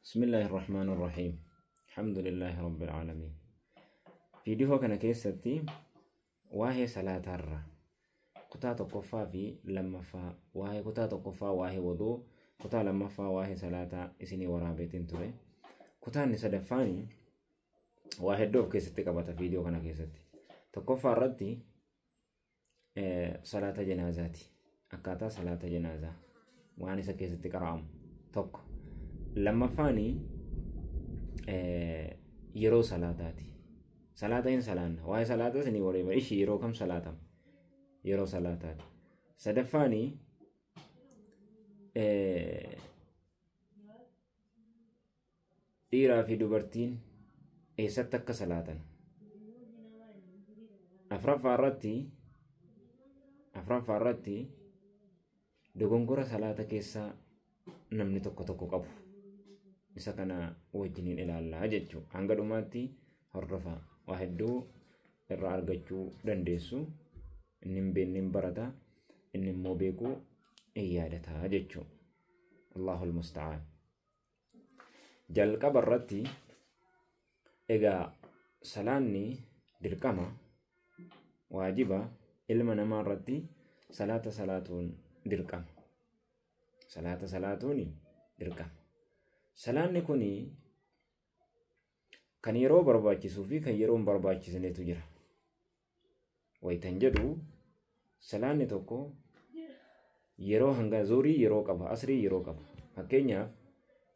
بسم الله الرحمن الرحيم الحمد لله رب العالمين. Viidiyoo kana keessatti waa'ee salaataarra kutaa tokkoffaa fi lammaffaa, waa'ee kutaa tokkoffaa waa'ee wuduu, kutaa lammaffaa waa'ee salaataa isinii waraabeetiin ture. Kutaan sadaffaan waa hedduu of keessatti qabata viidiyoo kana keessatti. Tokkoffaa irratti salaata janaazaati. Akkaataa salaata janaazaa waan isa keessatti qara'amu tokko. Lammaffaan yeroo salaataati. Salaata hin salaanna. Waa'ee salaataa isinii wareeba. Ishii yeroo kam salaatama? Yeroo salaataati. Sadaffaan dhiiraa fi dubartiin eessatti akka salaatan. Afraffaa irratti dogongora salaata keessaa namni tokko tokko qabu. Isa kana wajjiniin ilaallaa jechuudha. Hanga dhumaatti hordofaa. Waa hedduu irraa argachuu dandeessu. Inni hin beekne hin barata. Inni immoo beeku hin yaadata jechuudha. Allahul musta'aan. Jalqaba irratti egaa salaanni dirqama waajiba ilma namaa irratti salaata salaatuun dirqama. Salaata salaatuun dirqama. Salaanni kun kan yeroo barbaachisuu fi kan yeroo hin barbaachisnetu jira. Wayitan jedhu salaanni tokko yeroo hanga zuurii yeroo qaba, asrii yeroo qaba. Fakkeenyaaf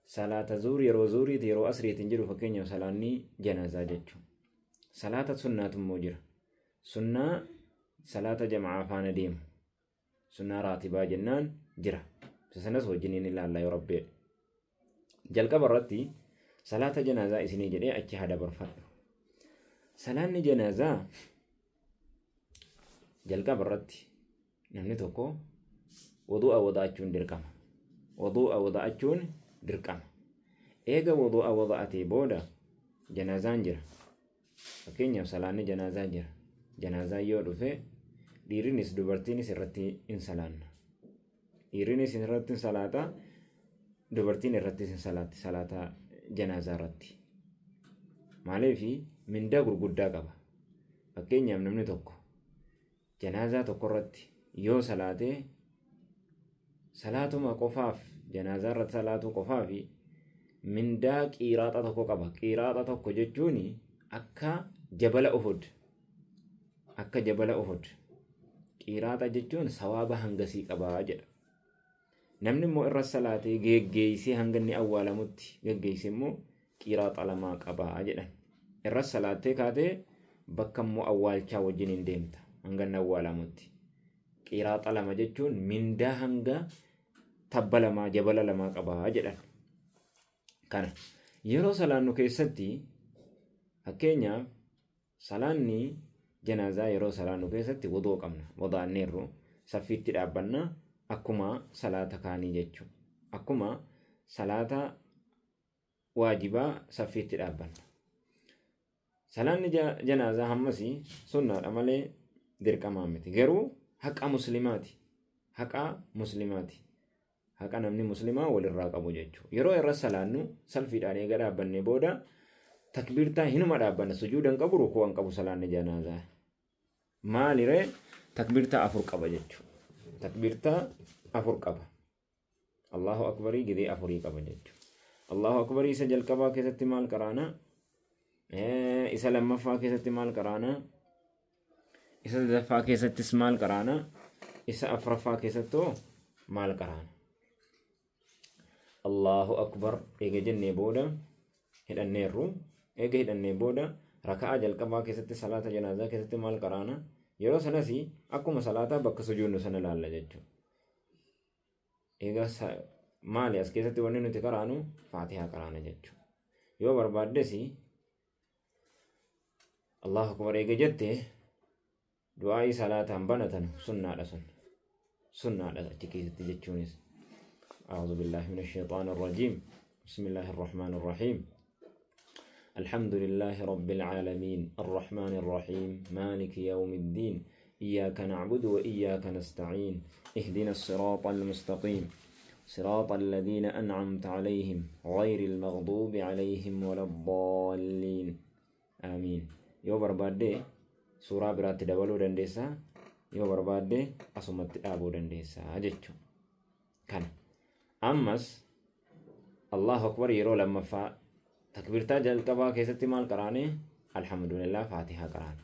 salaata zuurii yeroo zuuriiti yeroo asriitiin jedhu fakkeenyaaf salaanni janaazaa jechuudha. Salaata sunnaatu immoo jira. Sunnaa salaata jama'aa faana deemu. Sunnaa raatibaa jennaan jira. Isa sanas wajjiniin ilaalla yoo rabbeedha. Jalqaba irratti salaata janaazaa isinii jedhee achi haa dabarfadhu. Salaanni janaazaa jalqaba irratti namni tokko wudu'a wada'achuun dirqama. Wudu'a wada'achuun dirqama. Eega wudu'a wada'atee booda janaazaan jira. Fakkeenyaaf salaanni janaazaa jira. Janaazaan yoo dhufe dhiirinis dubartiinis irratti hin salaanna. Dhiirinis irratti hin salaata, dubartiin irrattis hin salaatti salaata janaazaa irratti. Maaliif mindaa gurguddaa qaba. Fakkeenyaaf namni tokko janaazaa tokko irratti yoo salaatee salaatuma qofaaf janaazaa irratti salaatuu qofaaf mindaa qiiraaxa tokko qaba. Qiiraaxa tokko jechuun akka jabala Uhud. Akka jabala Uhud. Qiiraaxa jechuun sawaaba hangasii qabaa jedha. Namni immoo irra salaatee geggeessee hanga inni awwaalamutti geggeessee immoo qiiraaxa lamaa qabaa jedhan. Irra salaattee kaatee bakka immoo awwaalchaa wajjin hin deemta hanga inni awwaalamutti. Qiiraaxa lama jechuun mindaa hanga tabba lamaa jabala lamaa qabaa jedhan. Kana yeroo salaannu keessatti fakkeenyaaf salaanni janaazaa yeroo salaannu keessatti wuduu qabna. Wadaanneerru saffiitti dhaabbanna akkuma salaata kaanii jechuudha. Akkuma salaata waajibaa saffiitti dhaabbanna. Salaanni janaazaa hammas sunnaadha malee dirqamaa miti. Garuu haqa muslimaati. Haqa muslimaati. Haqa namni muslimaa walirraa qabu jechuudha. Yeroo irra salaannu salfiidhaan eega dhaabbannee booda takbiirtaa hinuma dhaabbanna. Sujuuda hin qabu, rukuu hin qabu salaanni janaazaa. Maaliree takbiirtaa afur qaba jechuudha. Takbiirtaa afur qaba. Allahu akbarii gidee afurii qaba jechuudha. Allahu akbarii isa jalqabaa keessatti maal qaraana? Isa lammaffaa keessatti maal qaraana? Isa sadaffaa keessattis maal qaraana? Isa afuraffaa keessattoo maal qaraana? Allahu akbar eega jennee booda hidhanneerru. Eega hidhannee booda raka'aa jalqabaa keessatti salaata janaazaa keessatti maal qaraana? Yeroo sanas akkuma salaataa bakka sujuudnu sana ilaalla jechuudha. Egaa maali as keessatti wanni nuti qaraanu Faatihaa qaraana jechuudha. Yoo barbaaddes Allahu akbar eega jette du'aa'ii salaataan banatan sunnaadha sun. Sunnaadha achi keessatti jechuunis. أعوذ بالله من الشيطان الرجيم. بسم الله الرحمن الرحيم. الحمد لله رب العالمين الرحمن الرحيم مالك يوم الدين إياك نعبد وإياك نستعين اهدنا الصراط المستقيم صراط الذين أنعمت عليهم غير المغضوب عليهم ولا الضالين آمين. Yoo barbaadde suuraa biraatti dabaluu dandeessaa, yoo barbaadde asumatti dhaabuu dandeessaa jechuudha. Kana ammas Allahu akbar yeroo lammaffaa takbiirtaa jalqabaa keessatti maal qaraane? Alhamdulillah, Faatihaa qaraane.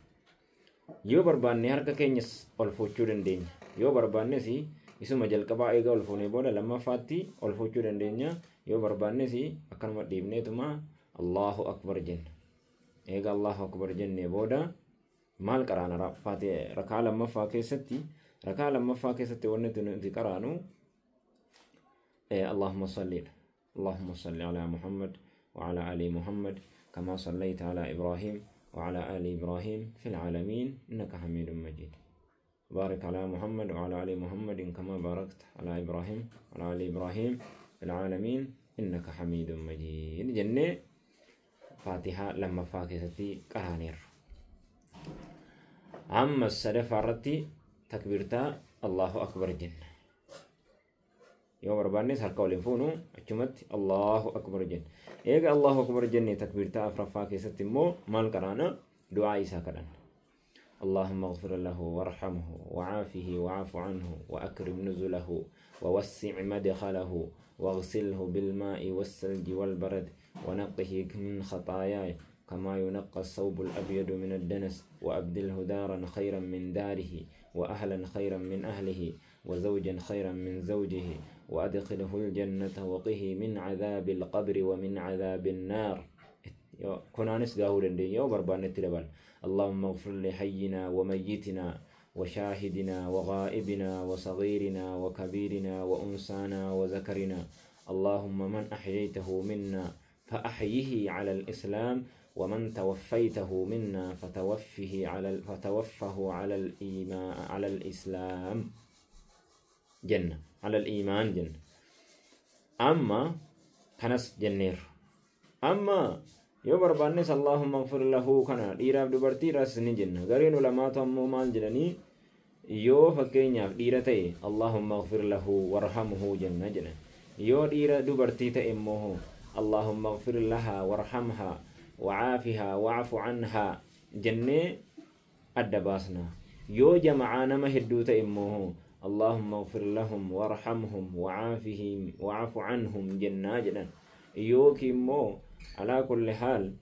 Yoo barbaanne harka keenyas ol fuuchuu dandeenya. Yoo barbaannes isuma jalqabaa eega ol fuunee booda lammaffaatti ol fuuchuu dandeenya. Yoo barbaannes akkanuma dhiibneetuma Allahu akbar jenna. Eega Allahu akbar jennee booda maal qaraana? Rakaa lammaffaa keessatti, rakaa lammaffaa keessatti wanni nuti qaraanu Allahumma salli, Allahumma salli ala Muhammad wa ala ali Muhammad kama sallaita ala Ibrahim wa ala ali Ibrahim fil alamin innaka Hamidum Majid. بارك على محمد وعلى آل محمد كما باركت على إبراهيم وعلى آل إبراهيم في العالمين إنك حميد مجيد جنة فاتحة لما فاكستي قرانير. أما السلف الرتي تكبيرتا الله أكبر جنة. yoo barbaannes harka waliin fuunu achumatti Allahu akbar jenna. Eega Allahu akbar jenne takbiirtaa afraffaa keessatti immoo maal qaraana? Du'aa isaa kadhanna. اللهم اغفر له وارحمه وعافه وعف عنه وأكرم نزله ووسع مدخله واغسله بالماء والثلج والبرد ونقه من خطاياه كما ينقى الثوب الأبيض من الدنس وأبدله دارا خيرا من داره وأهلا خيرا من أهله وزوجا خيرا من زوجه وأدخله الجنة وقه من عذاب القبر ومن عذاب النار. كنانس قاهو لندي يو بربان التلبال. اللهم اغفر لحينا وميتنا وشاهدنا وغائبنا وصغيرنا وكبيرنا وأنسانا وذكرنا. اللهم من أحييته منا فأحيه على الإسلام ومن توفيته منا فتوفه على الإيمان، على الإسلام جنة، على الإيمان جنة. أما كنس جنير. أما yoo barbaannes Allahumma ighfir lahu kana dhiiraaf dubartiidhaas ni jenna. Gariin ulamaatu ammoo maal jedhanii, yoo fakkeenyaaf dhiira ta'e Allahumma ighfir lahu warhamhu jenna jedhan. Yoo dhiira dubartii ta'e immoo Allahumma ighfir laha warhamha wa'aafiha wa'fu anha jennee adda baasna. Yoo jama'aa nama hedduu ta'e immoo Allahumma ighfir lahum warhamhum wa'aafihim wa'fu anhum jennaa jedhan. Yookiin immoo على كل حال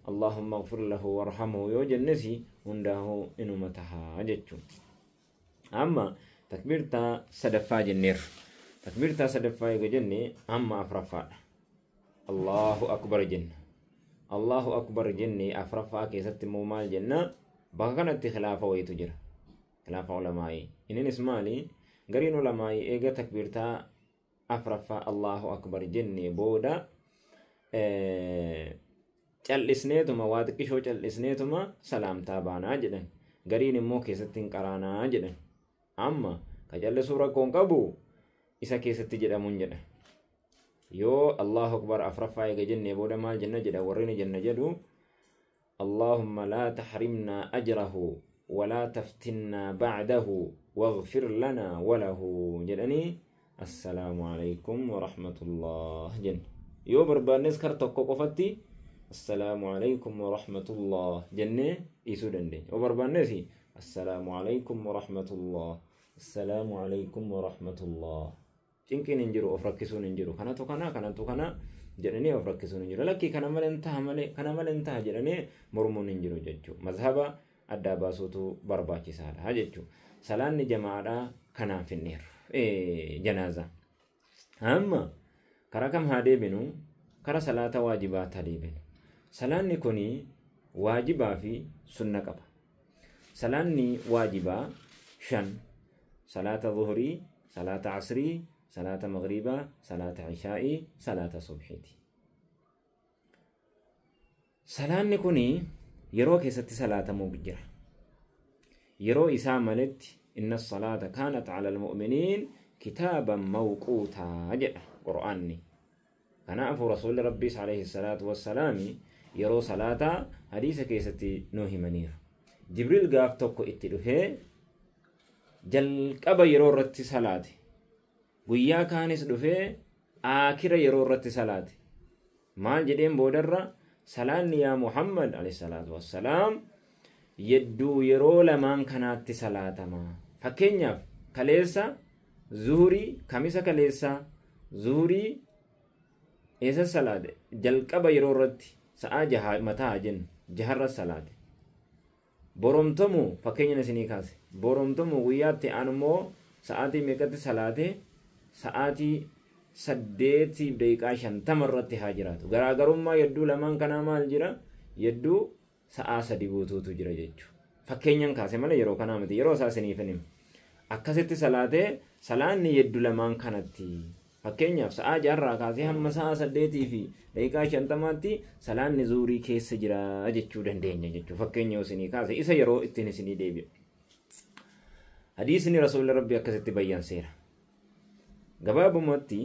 اللهم اغفر له وارحمه yoo jennesi hundaa'u inuma tahaa jechuun. Amma takbiirtaa sadaffaa jenneerra. Takbiirtaa sadaffaa eega jenne amma afuraffaadha. Allahu akbar jenna. Allahu akbar jenne afuraffaa keessatti immoo maal jenna? Bakka kanatti khilaafa wayitu jira. Khilaafa ulamaa'ii. Innis maali? Gariin ulamaa'ii eega takbiirtaa afuraffaa Allahu akbar jenne booda cal'isneetuma waa xiqqishoo cal'isneetuma salaamtaa baanaa jedhan. Gariin immoo keessatti hin qaraanaa jedhan. Amma ka cal'isuu rakkoon qabu isa keessatti jedhamuun jedha. Yoo Allahu akbar afuraffaa eega jennee booda maal jenna jedha warri ni jenna jedhu, Allahumma laa tahrimnaa ajrahu walaa taftinnaa ba'dahu waghfir lanaa walahu jedhanii assalaamu alaykum warahmatullah jenna. Yoo barbaannes kar tokko qofatti assalaamu alaykum warahmatullah jennee dhiisuu dandeenya. Yoo barbaannes assalaamu alaykum warahmatullah, assalaamu alaykum warahmatullah. Cinqiin hin jiru, of rakkisuun hin jiru. Kanatu kana, kanatu kana jedhanii of rakkisuun hin jiru. Lakkii kana malee hin taha malee, kana malee hin taha jedhanii mormuun hin jiru jechuudha. Mazhaba addaa baasuutu barbaachisaadha jechuudha. Salaanni jamaadhaa kanaan finneerra. Janaazaa. Amma karaa kam haa deebinu? Kara salaata waajibaatti haa deebinu. Salaanni kuni waajibaa fi sunna qaba. Salaanni waajibaa 5: salaata zuhurii, salaata asrii, salaata magriibaa, salaata ishaa'ii, salaata subhiiti. Salaanni kuni yeroo keessatti salaatamuu jira. Yeroo isaa maletti inna salaata kaanat ala almu'miniin kitaaban mawquutaa jedha Qur'aanni. Kanaafuu Rasuulli Rabbiis alayhi salaatu wassalaami yeroo salaataa hadiisa keessatti nuu himaniiru. Jibriil gaaf tokko itti dhufee jalqaba yeroo irratti salaate Guyyaa kaanis dhufee aakira yeroo irratti salaate. Maal jedheen boodarra salaanni yaa Muhammad alayhi salaatu wassalaam yedduu yeroo lamaan kanaatti salaatama. Fakkeenyaaf kaleessa zuhurii kamisa kaleessa zuhurii eessa salaate jalqaba yeroo irratti sa'aa jaha mataa jennu jaharra salaate. Boromtomu fakkeenya isinii kaase boromtomu guyyaatti aanummoo sa'aatii meeqatti salaate sa'aatii 8:50 irratti haa jiraatu. Garaagarummaa yedduu lamaan kanaa maal jira? Yedduu sa'aa 3 guutuutu jira jechuudha. Fakkeenyaan kaase malee yeroo kanaa miti yeroo isaa isiniif hin himu. Akkasitti salaatee salaanni yedduu lamaan kanatti. Fakkeenyaaf sa'aa 6 kaasee hamma sa'aa 8:50 salaanni zuurii keessa jira jechuu dandeenya jechuudha. Fakkeenya isinii kaase isa yeroo ittiin isinii deebi'a. Hadiisni Rasuulli Rabbii akkasitti bayyanseera. Gabaabumatti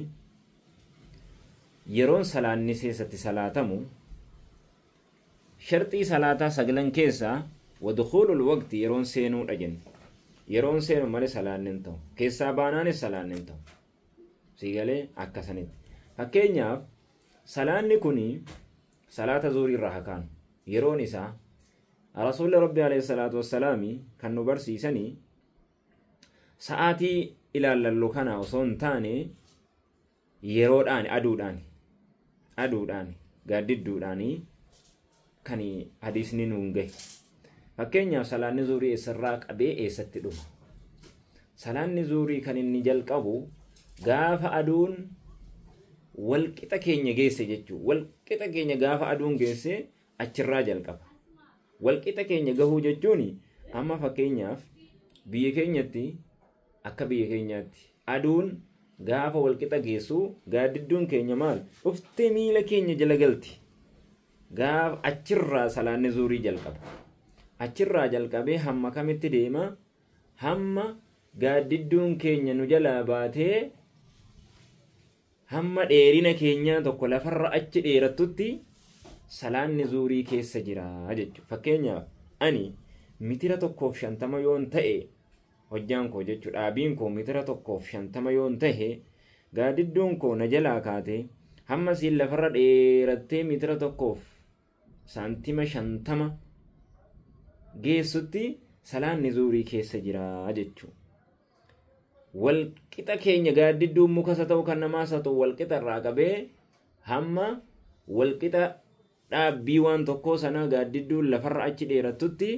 yeroon salaanni keessatti salaatamu sharxii salaataa 9 keessaa wadukhuulul waqti yeroon seenuudha jenna. Yeroon seenu malee salaanni hin ta'u. Keessaa baanaanis salaanni hin ta'u. Siigalee akkasanitti. Fakkeenyaaf salaanni kuni salaata zuurii irraa haa kaanu. Yeroon isaa Rasuulli Rabbii alayhi salaatu wassalaami kan nu barsiisanii sa'aatii ilaallallu kana osoo hin taane yeroodhaan aduudhaan gaaddidduudhaan kan hadiisni nuun gahe. Fakkeenyaaf salaanni zuurii eessarraa qabee eessatti dhuma? Salaanni zuurii kan inni jalqabu gaafa aduun walqixa keenya geesse jechuudha. Walqixa keenya gaafa aduun geesse achirraa jalqaba. Walqixa keenya gahuu jechuun amma fakkeenyaaf biyya keenyatti akka biyya keenyaatti aduun gaafa walqixa geessu gaaddidduun keenya maal dhuftee miila keenya jala galti. Gaafa achirraa salaanni zuurii jalqaba. Achirraa jalqabee hamma kamitti deema? Hamma gaaddidduun keenya nu jalaa baatee hamma dheerina keenyaa tokko lafarra achi dheerattutti salaanni zuurii keessa jira jechuudha. Fakkeenyaaf ani mitira 1.50 yoon ta'e hojjaan koo jechuudha dhaabiin koo mitira 1.50 yoon ta'e gaaddidduun koo na jalaa kaatee hamma siin lafarra dheerattee mitira 1.50 geessutti salaanni zuurii keessa jira jechuudha. Walqixa keenya gaaddidduun mukas haa ta'u kan namaas haa ta'u walqixa irraa qabee hamma walqixa dhaabbii waan tokkoo sanaa gaaddidduun lafarra achi dheerattutti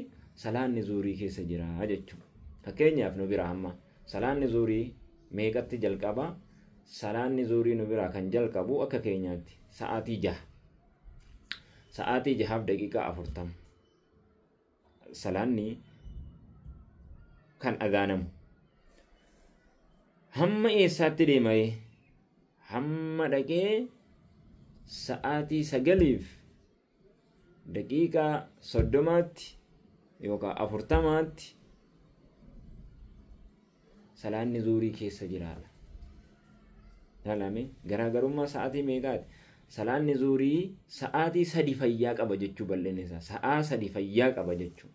salaanni zuurii keessa jira jechuudha. Fakkeenyaaf nu bira amma salaanni zuurii meeqatti jalqaba? Salaanni zuurii nu biraa kan jalqabu akka keenyaatti sa'aatii 6. Sa'aatii 6:40. Salaanni kan adaanamu. Hamma eessaatti deemee? Hamma dhaqee sa'aatii 9:30 yookaan 40 salaanni zuurii keessa jiraadha. Laalame garaagarummaa sa'aatii meeqaati? Salaanni zuurii sa'aatii 3 fayyaa qaba jechuu bal'inni isaa. Sa'aa 3 fayyaa qaba jechuu.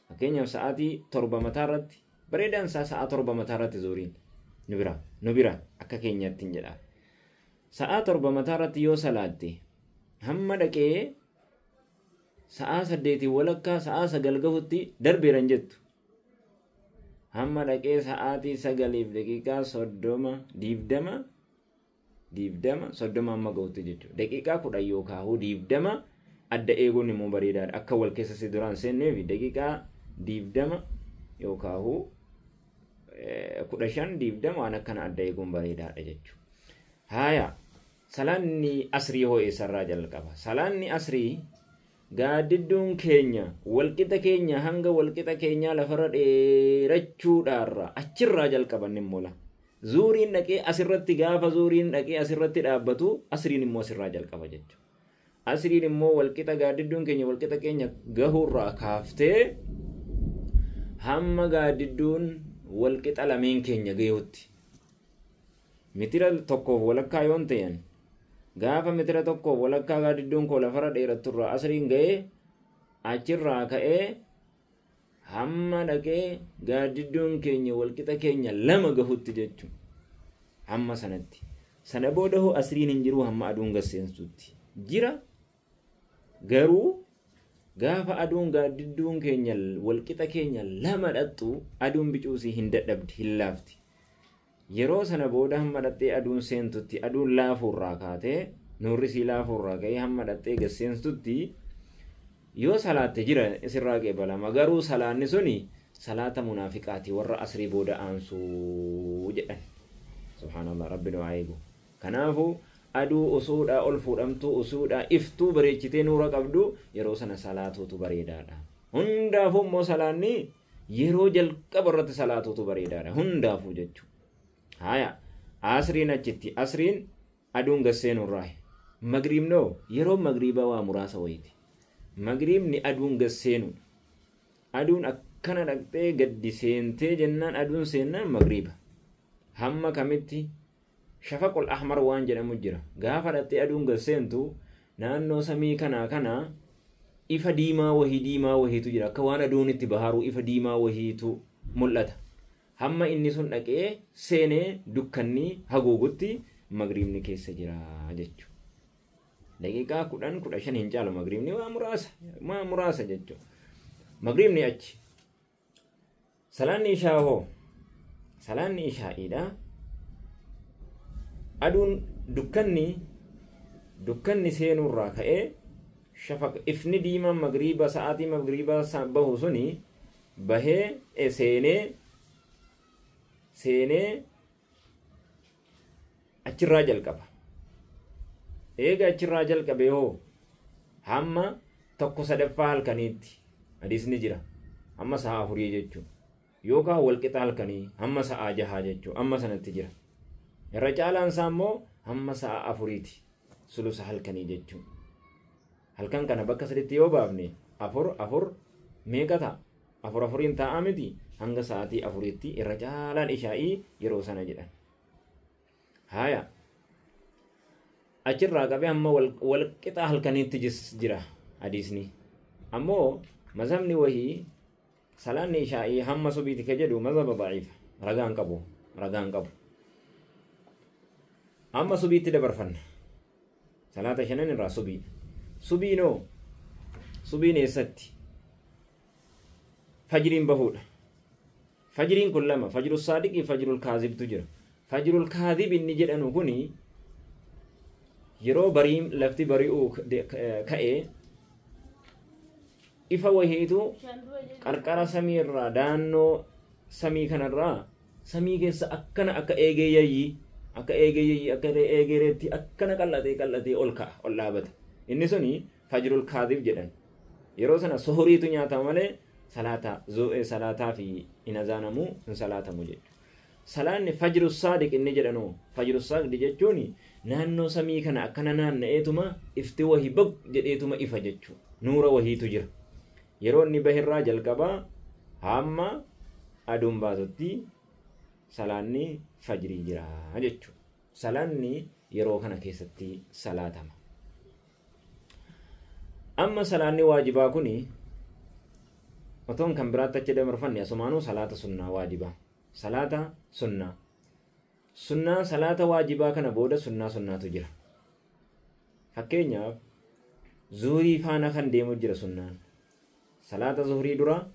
Fakkeenyaaf sa'aatii 7 mataa irratti bareedaan isaa sa'aa 7 mataa irratti zuuriin nu bira akka keenyaatti hin jedha. Sa'aa 7 mataa irratti yoo salaatte hamma dhaqee sa'aa 8:15 sa'aa 9 gahutti darbeeran jettu. Hamma dhaqee sa'aatii 9:30 20 30 amma gahutti jechuudha. Daqiiqaa 10 yookaan 20 adda eeguun immoo bareedaadha. Akka wal keessa si duraan seenneef daqiiqaa 20 yookaan 15 20 waan akkana adda eeguun bareedaadha jechuudha. Haaya salaanni asrii hoo eessarraa jalqaba? Salaanni asrii gaaddidduun keenya walqixa keenya hanga walqixa keenyaa lafarra dheerachuudhaarra achirraa jalqaban immoo zuuriin dhaqee asirratti gaafa zuuriin dhaqee asirratti dhaabbatu asriin immoo asirraa jalqaba jechuudha. Asriin immoo walqixa gaaddidduun keenya walqixa keenya gahuurraa kaaftee hamma gaaddidduun walqixa lameen keenya gahuutti. Mitira 1.5 yoon ta'an gaafa mitira 1.5 gaaddidduun koo lafarra dheeratturraa asriin ga'ee achirraa ka'ee hamma dhaqee gaaddidduun keenya walqixa keenya 2 gahuutti jechuudha. Hamma sanatti. Sana booda hoo asriin hin jiru hamma aduun gasseensutti. Jira garuu gaafa aduun gaaddidduun keenya walqixa keenya lama dhaxxu aduun bicuusii hin dadhabdi hin laafti. Yeroo sana booda hamma dhaxxee aduun seentutti aduun laafuurraa kaatee nuurri sii laafuurraa ka'ee hamma dhaxxee gasseentutti yoo salaatte jira isirraa qeebalama. Garuu salaanni suni salaata munaafiqaati warra asrii booda aansuu jedhan. Subhaanallah, rabbi nu haa eegu. Kanaafuu aduu osuudhaa ol fuudhamtuu osuudhaa iftuu bareechitee nuura qabdu yeroo sana salaatuutu bareedaadha. Hundaafuu immoo salaanni yeroo jalqaba irratti salaatuutu bareedaadha. Hundaafuu jechuudha. Haya, asriin achitti asriin aduun gasseenurraa. Magriibnoo yeroo magriibaa waa muraasa wayiiti. Magriibni aduun gasseenuudha. Aduun akkana dhaqxee gaddi seentee jennaan aduun seennaan magriiba. Hamma kamitti shafaqul ahmar waan jedhamu jira. Gaafa dhaqxee aduun gasseentu naannoo samii kanaa kana ifa diimaa wahii diimaa wahiitu jira. Akka waan aduun itti baharu ifa diimaa wahiitu mul'ata. Hamma inni sun dhaqee seenee dukkanni haguugutti magriibni keessa jira jechuudha. Daqiiqaa 10 15 hin caalu magriibni waa muraasa jechuudha. Magriibni achi. Salaanni ishaa hoo? Salaanni ishaa'iidha. Aduun dukkanni seenurraa ka'ee shafaq ifni diimaan magriiba sa'aatii magriiba bahu suni bahee seenee achirraa jalqaba. Eega achirraa jalqabee hoo hamma 1/3 halkaniitti hadiisni jira. Hamma sa'a 4 jechuudha. Yookaan walqixa halkanii hamma sa'a 6 jechuudha. Amma sanatti jira. Irra caalaan isaa immoo hamma sa'a 4ti. Sulusa halkanii jechuudha. Halkan kana bakka saditti yoo baafne 4 4 meeqa ta'a? 4 4 ta'a miti hanga sa'aatii 4tti irra caalaan ishaa'ii yeroo sana jedhan. Haya, achirraa qabee hamma walqixa halkaniitti jira hadiisni. Ammoo mazhabni wahii salaanni ishaa'ii hamma subiiti ka jedhu mazhaba daciifa. Ragaan qabu. Amma subiitti dabarfanna. Salaata 5 irraa subii. Subiinoo subiin eessatti? Fajriin bahuudha. Fajriin kun lama, fajrul saadiqii fajrul kaazibtu jira. Fajrul kaazib inni jedhanu kuni yeroo bariin lafti bari'uu ka'ee ifa wahiitu qarqara samiirraa daannoo samii kanarraa samii keessa akkana akka eegee yayyii akka eegereetti akkana qal'atee ol ka'a ol dhaabata. Inni suni fajrul kaazib jedhan. Yeroo sana sohoriitu nyaatama malee salaataa fi hin azaanamu hin salaatamu jechuudha. Salaanni fajru saadiq inni jedhanu fajru saadiq jechuun naannoo samii kana akkana naanna'eetuma ifti wahii baq jedheetuma ifa jechuudha. Nuura wahiitu jira. Yeroo inni bahirraa jalqabaa hamma aduun baatutti salaanni fajrii jira jechuudha. Salaanni yeroo kana keessatti salaatama. Amma salaanni waajibaa kuni otoon kan biraatti achi dabarfanne asumaanuu salaata sunnaa waajibaa. Salaata sunnaa. Sunnaa salaata waajibaa kana booda sunnaa sunnaatu jira. Fakkeenyaaf zuhurii faana kan deemu jira sunnaan. Salaata zuhurii dura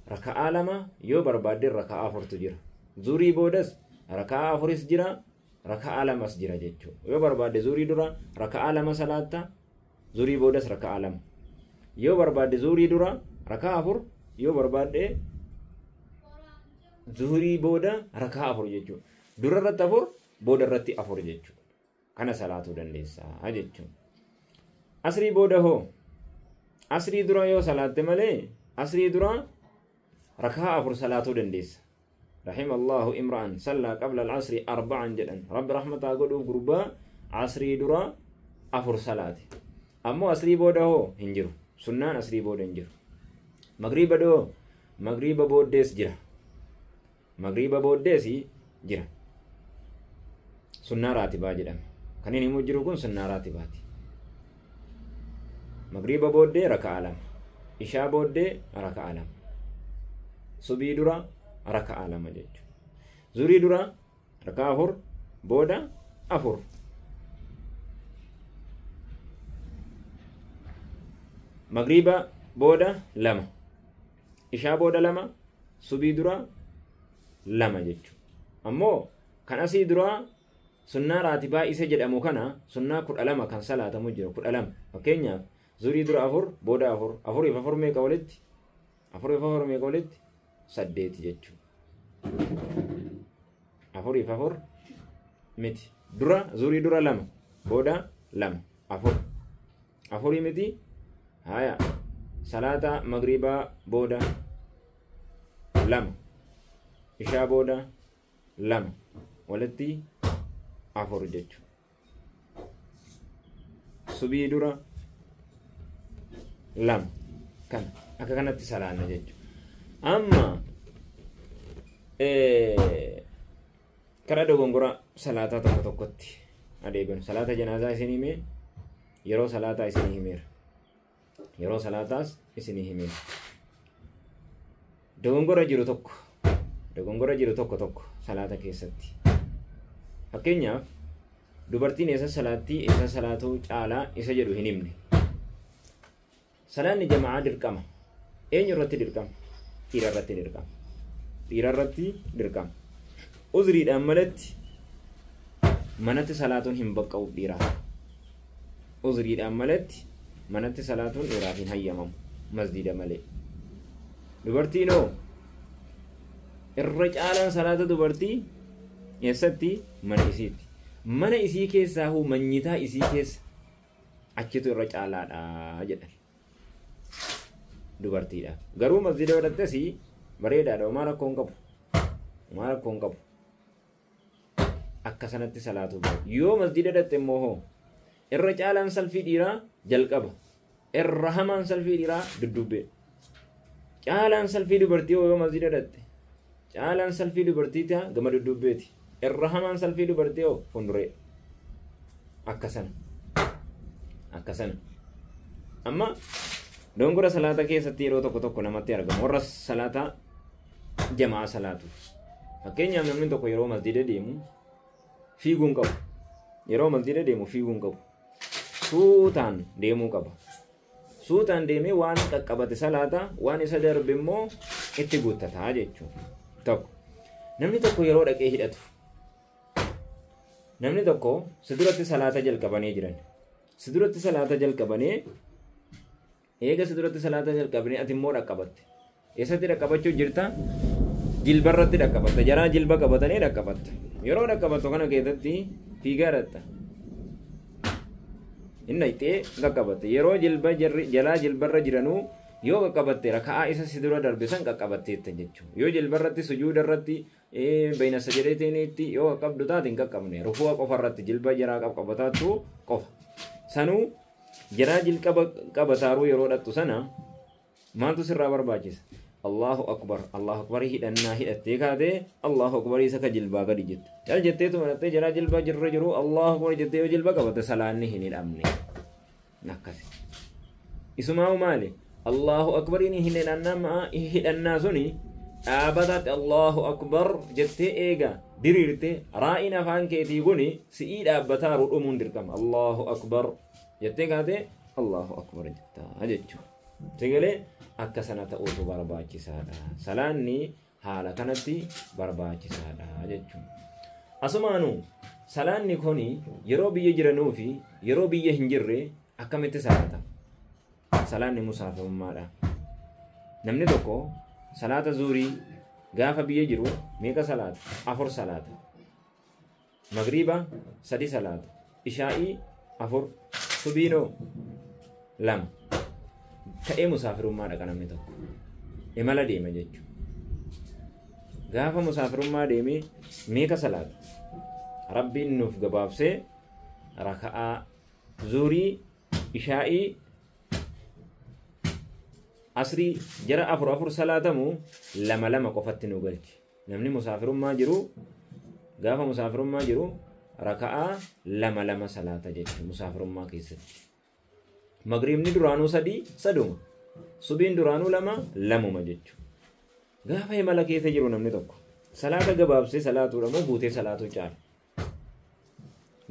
raka'aa 2 yoo barbaadde raka'aa 4tu jira. Zuhurii boodas raka'aa 4s jira raka'aa 2s jira jechuudha. Yoo barbaadde zuhurii dura raka'aa 2 salaatta, zuhurii boodas raka'aa 2. Yoo barbaadde zuhurii dura raka'aa 4, yoo barbaadde zuhurii booda raka'aa 4 jechuudha. Dura irratti 4, booda irratti 4 jechuudha. Kana salaatuu dandeessaa jechuudha. Asrii booda hoo? Asrii dura yoo salaatte malee asrii dura raka'aa 4 salaatuu dandeessa. Rahimallahu imra'an sallaa qabla al-asri 4 jedhan. Rabbi rahmataa godhuuf gurbaa asrii dura 4 salaate. Ammoo asrii booda hoo hin jiru. Sunnaan asrii booda hin jiru. Magriiba doo magriiba booddees jira. Magriiba booddees jira. Sunnaa raatibaa jedhama. Kan inni himuu jiru kun sunnaa raatibaati. Magriiba booddee raka'aa 2. Ishaa booddee raka'aa 2. Subii dura raka'aa 2 jechuudha. Zurii dura raka'aa 4, booda 4. Magriba booda 2. Ishaa booda 2. Subii dura 2 jechuudha. Ammoo kan asii dura sunnaa raatibaa isa jedhamu kana sunnaa 12 kan salaatamu jira 12. Fakkeenyaaf zurii dura 4 booda 4 4 fi 4 meeqa walitti? 4 fi 4 meeqa walitti? 8 jechuudha. 4 fi 4 miti. Dura zurii dura 2 booda 2 4. 4 miti. Haya salaata magriibaa booda 2 ishaa booda 2 walitti 4 jechuudha. Subii dura 2 kan akka kanatti salaanna jechuudha. Amma karaa dogongora salaataa tokko tokkotti adeemnu. Salaata janaazaa isin himee yeroo salaataa isin himeera. Yeroo salaataas isin himeera. Dogongora jiru tokko tokko salaata keessatti. Fakkeenyaaf dubartiin eessa salaattii eessa salaatuu caalaa isa jedhu hin himne. Salaanni jama'aa dirqama. Eenyu irratti dirqama? Dhiira irratti dirqama. Dhiira irratti dirqama. Uzriidhaan malatti manatti salaatuun hin baqqa'u dhiiraaf. Uzriidhaan malatti manatti salaatuun dhiiraaf hin hayyamamu masjida malee. Dubartiin hoo irra caalaan salaata dubartii eessatti? Mana isiitti. Mana isii keessaa hoo manyitaa isii keessa achitu irra caalaadha jedhan dubartiidhaaf. Garuu masjida godhattes bareedaadha, homaa rakkoo hin qabu. Homaa rakkoo hin qabu. Akka sanatti salaatuu bahu. Yoo masjida dhatte immoo hoo irra caalaan salfii dhiiraa jalqaba. Irra hamaan salfii dhiiraa duddubbee. Caalaan salfii dubartii yoo masjida dhatte caalaan salfii dubartii ta'a gama duddubbeeti. Irra hamaan salfii dubartii hoo fuulduree. Akka sana. Akka sana. Amma dogongora salaata keessatti yeroo tokko tokko namatti argamu. Warra salaata jamaa salaatu. Fakkeenyaaf namni tokko yeroo masjida deemu fiiguu hin qabu. Yeroo masjida deemu fiiguu hin qabu. Suutaan deemuu qaba. Suutaan deemee waan qaqqabate salaata, waan isa darbe immoo itti guuttataa jechuudha. Tokko. Namni tokko yeroo dhaqee hidhatu. Namni tokko si duratti salaata jalqabanii jiran. Si duratti salaata jalqabanii eega si duratti salaata jalqabanii ati immoo dhaqqabatte. Eessatti dhaqqabachuu jirta? Jilbarratti dhaqqabatta. Jaraa jilba qabatanii dhaqqabatta. Yeroo dhaqqabattu kana keessatti fiigaa dhatta. Inni ittee qaqqabatte. Yeroo jilba jalaa jilbarra jiranuu yoo qaqqabatte raka'aa isa si dura darbe san qaqqabatteetta jechuudha. Yoo jilbarratti sujuudarratti bayna sajadeetiniitti yoo qaqqabdu taate hin qaqqabne. Ruku'a qofarratti jilba jaraa qaqqabataattu qofa. Sanuu jaraa jilqaba qabataaruu yeroo dhattu sana maaltu sirraa barbaachisa? Allahu akbar, Allahu akbar hidhannaa hidhattee kaatee Allahu akbar isa ka jilbaa gadi jettu. Cal jetteetu manattee jaraa jilbaa jirra jiru Allahu akbar jettee yoo jilba qabatte salaanni hin hidhamne. Akkasi. Isumaa maali? Allahu akbar inni hidhannaa suni dhaabataatti Allahu akbar jettee eega diriirte raa'iin afaan keetii kuni si'ii dhaabbataaru dhumuun dirqama. Allahu akbar jettee kaatee Allahu akbar jettaa jechuudha. Sagalee akka sana ta'uutu barbaachisaadha. Salaanni haala kanatti barbaachisaadha jechuudha. Asumaanuu salaanni kuni yeroo biyya jiranuu fi yeroo biyya hin jirre akkamitti salaata? Salaanni musaafirummaadha. Namni tokko salaata zuurii gaafa biyya jiru meeqa salaata? 4 salaata. Magriiba 3 salaata. Ishaa'ii 4. Subiinoo 2. Ka'ee musaafirummaadha kan namni tokko. Imala deema jechuudha. Gaafa musaafirummaa deemee meeqa salaata? Rabbiin nuuf gabaabsee raka'aa zuurii ishaa'ii asrii jara 4 4 salaatamu 2 2 qofatti nu galchi. Namni musaafirummaa jiru gaafa musaafirummaa jiru raka'aa 2 2 salaata jechuudha musaafirummaa keessatti. Magriibni duraanuu 3 3 subiin duraanuu 2 2 jechuudha. Gaafa imala keessa jiru namni tokko salaata gabaabsee salaatuudha moo guutee salaatuu caala?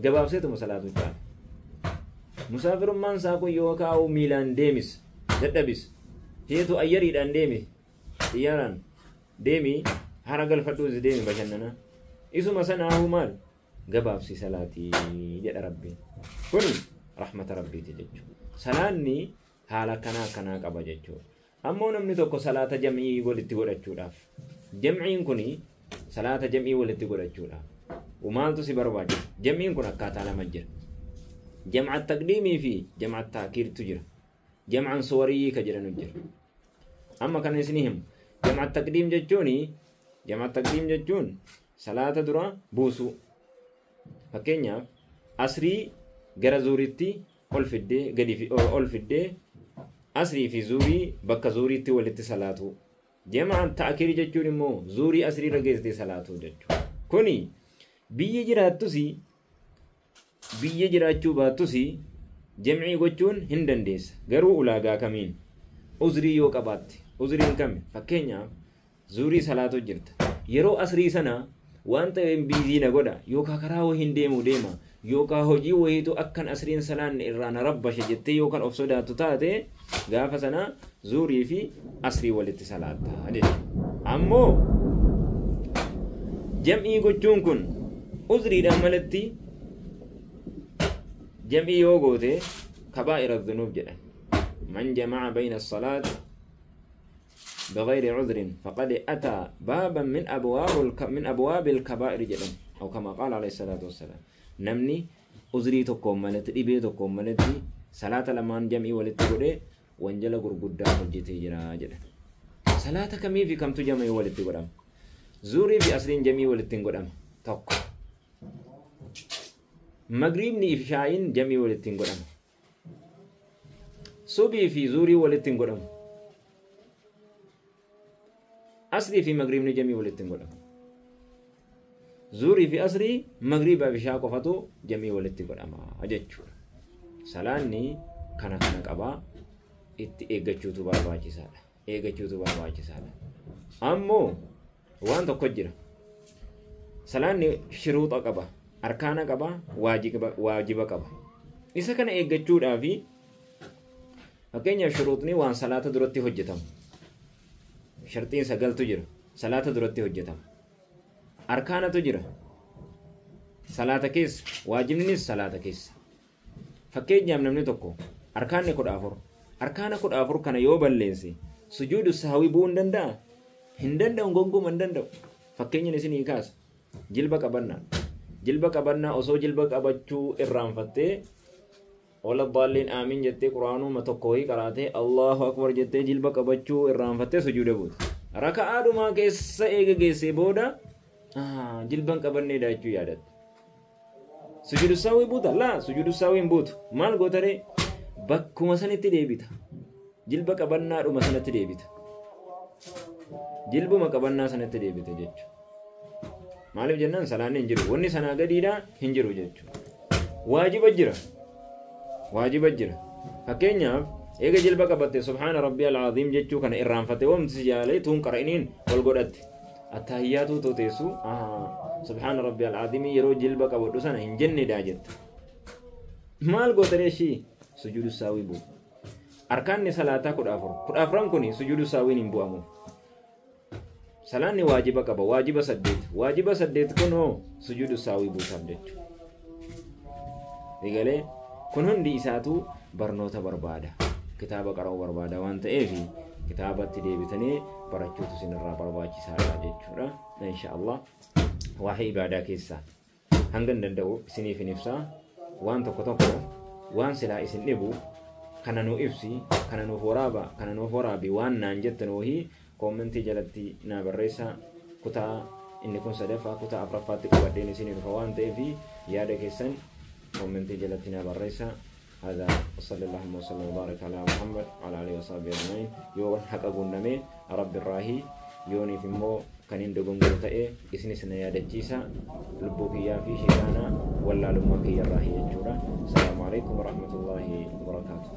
Gabaabseetuma salaatu caala. Musaafirummaan isaa kun yoo kaa'u miilaan deemis dadhabis heetu ayyariidhaan deemi xiyyaaraan deemi hara galfadhuus deemi bashannana isuma sanaahu maal gabaabsi salaatii jedha Rabbiin. Kun rahmata Rabbiiti jechuudha. Salaanni haala akkanaa akkanaa qaba jechuudha. Ammoo namni tokko salaata jam'ii walitti godhachuudhaaf jam'iin kun salaata jam'ii walitti godhachuudhaaf maaltu si barbaachisa? Jam'iin kun akkaataa lama jira. Jam'a taqdiimii fi jam'a taakiirtu jira. Jam'an suwarii ka jedhanu jira. Amma kan isin himu jam'a taqdiim jechuun salaata dura buusuu. Fakkeenyaaf asrii gara zuuritti ol fiddee gadi ol fiddee asrii fi zuurii bakka zuuriitti walitti salaatu. Jam'a taakiir jechuun immoo zuurii asrii irra geessitee salaatu jechuudha. Kuni biyya jiraattus biyya jiraachuu baattus jam'ii gochuun hin dandeessa. Garuu ulaagaa kamiin? Uzrii yoo qabaatte. Uzriin kami? Fakkeenyaaf zuurii salaatu jirta. Yeroo asrii sana waan ta'een biizii na godha yookaan karaa wayii hin deemu deema yookaan hojii wayiitu akkan asriin salaanne irraa na rabbashe jettee yookaan of sodaattu taate gaafa sana zuurii fi asrii walitti salaatta jechuudha. Ammoo jam'ii gochuun kun uzriidhaan malatti jam'ii yoo goote kabaa'ira dhunuub jedhan. Man jama'a bayna as-salaat بغير عذر فقد أتى بابا من أبواب الكبائر جدا أو كما قال عليه الصلاة والسلام. نمني عذري تقوم ملت إبي تقوم ملت صلاة لمان جمعي ولتقوله وانجل غرغدا حجتي جرا جدا. صلاة كمي في كم تجمعي ولتقوله زوري في أسرين جمعي ولتقوله تق مغرب ني إفشاين جمعي ولتقوله صبي في زوري ولتقوله أسري في مغرب جميع ولتن قدام زوري في أسري مغرب بشاء قفتو جميع ولتن قدام أجتشور سلاني كنا كنا قبا إيجاتشو بارباجي سالا إيجاتشو بارباجي سالا أمو وان تكجر سلاني شروط قبا أركان قبا واجب قبا إذا كان إيجاتشو دافي أكين شروطني وان صلاة درتي حجتهم shartiin sagaltu jira salaata duratti hojjetama. Arkaanatu jira salaata keessa, waajibnis salaata keessa. Fakkeenyaaf namni tokko arkaanni 14 arkaana 14 kana yoo balleesse sujuudu sahwi bu'uu hin danda'a? Hin danda'u, gonkumaa hin danda'u. Fakkeenyaan isinii kaasa jilba qabannaa osoo jilba qabachuu irraanfattee wala daalliin aamin jettee quraanuma tokko wayii qaraatee Allahu akbar jettee jilba qabachuu irraanfattee sujuuda buute. Raka'aadhumaa keessa eega geessee booda jilban qabanneedha jechuu yaadatte. Sujuudu saawwii buuta? Laa, sujuudu saawwii hin buutu. Maal gootaree? Bakkuma sanitti deebita. Jilba qabannaadhuma sanatti deebita. Jilbuma qabannaa sanatti deebita jechuudha. Maaliif jennaan salaanni hin jiru. Wanni sanaa gadiidhaa hin jiru jechuudha. Waajiba jira. Waajiba jira. Fakkeenyaaf eega jilba qabatte subhaana rabbiyal aziim jechuu kana irraanfatte wamti si jaalee tuun qara'iniin ol godhatte. Attahiyyaatu tooteessu subhaana rabbiyal aziim yeroo jilba qabadhu sana hin jenneedha jette. Maal gootaree ishii sujuudu saawwii bu'u. Arkaanni salaataa 14. 14 kun sujuudu saawwiin hin bu'amu. Salaanni waajiba qaba. Waajiba 8. Waajiba 8 kunoo sujuudu saawwii buusaaf jechuudha. Egalee kun hundi isaatu barnoota barbaada. Kitaaba qara'uu barbaada waan ta'eef kitaabatti deebitanii barachuutu isinirraa barbaachisaadha jechuudha. Inshaallah waa'ee ibaadaa keessaa hanga hin danda'u isiniif hin ibsaa. Waan tokko tokko waan silaa isin dhibu kana nuu ibsi, kana nuuf waraaba, kana nuuf waraabi waan naan jettan wahii koomentii jalatti naa barreessaa. Kutaa inni kun sadaffaa kutaa afuraffaatti qabadheen isinii dhufa waan ta'eef yaada keessan koomentii jalatti naa barreessaa. هذا وصلى اللهم وسلم وبارك على محمد وعلى اله وصحبه اجمعين. يوم حق غنمه رب الراهي يوني في مو كانين دغونغو تاي اسني سنا يادجيسا لبو كيا في شيطانا ولا لما كيا راهي جچورا. السلام عليكم ورحمه الله وبركاته.